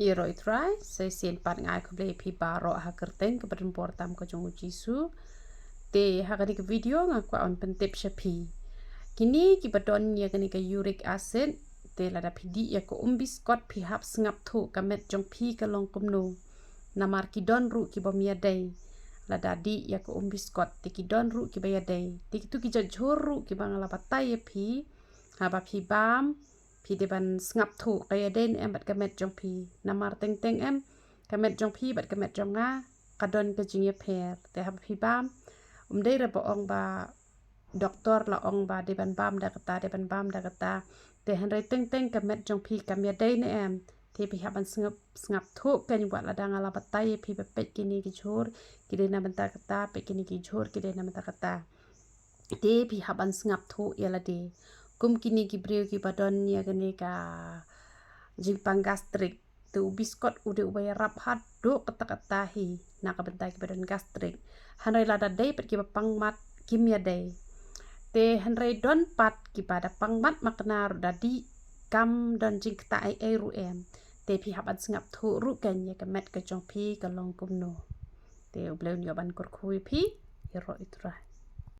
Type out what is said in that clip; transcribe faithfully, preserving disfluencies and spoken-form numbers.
Ïaroh ïa U Trai, sa shisien pat nga ai khublei ïa phi baroh ha ka kyrteng kaba donbor tam ka jong U Jisu. Te ha kane ka video nga kwah ban pyntip sha phi. Kine kiba don ïa kane ka uric acid, te lada phi dih ïa ka umbiskot phi hap sngap thuh ka met jong phi ka long kumno. Namar ki don ruh ki bym ïadei. Lada dih ïa ka umbiskot te ki don ruh kiba ïadei. Te kito ki jhur ruh kiba nga la batai ïa phi. Haba phi bam, phi dei ban sngap thuh ka ïadei ne em bad ka met jong phi. Namar teng teng em, ka met jong phi bad ka met jong nga ka don ka jingïapher. Te haba phi bam, um dei re ba ong ba doktor la ong ba dei ban bam da kata, dei ban bam da kata. Te hynrei teng teng ka met jong phi kam ïadei ne em. Te phi hap ban sngap, sngap thuh kein wat lada nga la batai ïa phi ba peit kine ki jhur ki dei na bynta kata, peit kine ki jhur ki dei na bynta kata. Te phi hap ban sngap thuh ïa lade. Kum kine ki briew kiba don ïa kane ka jingpang gastric. Te u biskot u dei uba ïarap haduh katta katta hi na ka bynta kiba don gastric. Hynrei lada dei pat kiba pang mat kim ïadei. Te hynrei don pat kiba da pang mat makna ruh da dih kam don jingktah ei ei ruh em. Te phi hap ban sngap thuh ruh kein ïa ka met ka jong phi ka long kumno. Te U Blei un ïoh ban kyrkhu ïa phi. Ïaroh ïa U Trai.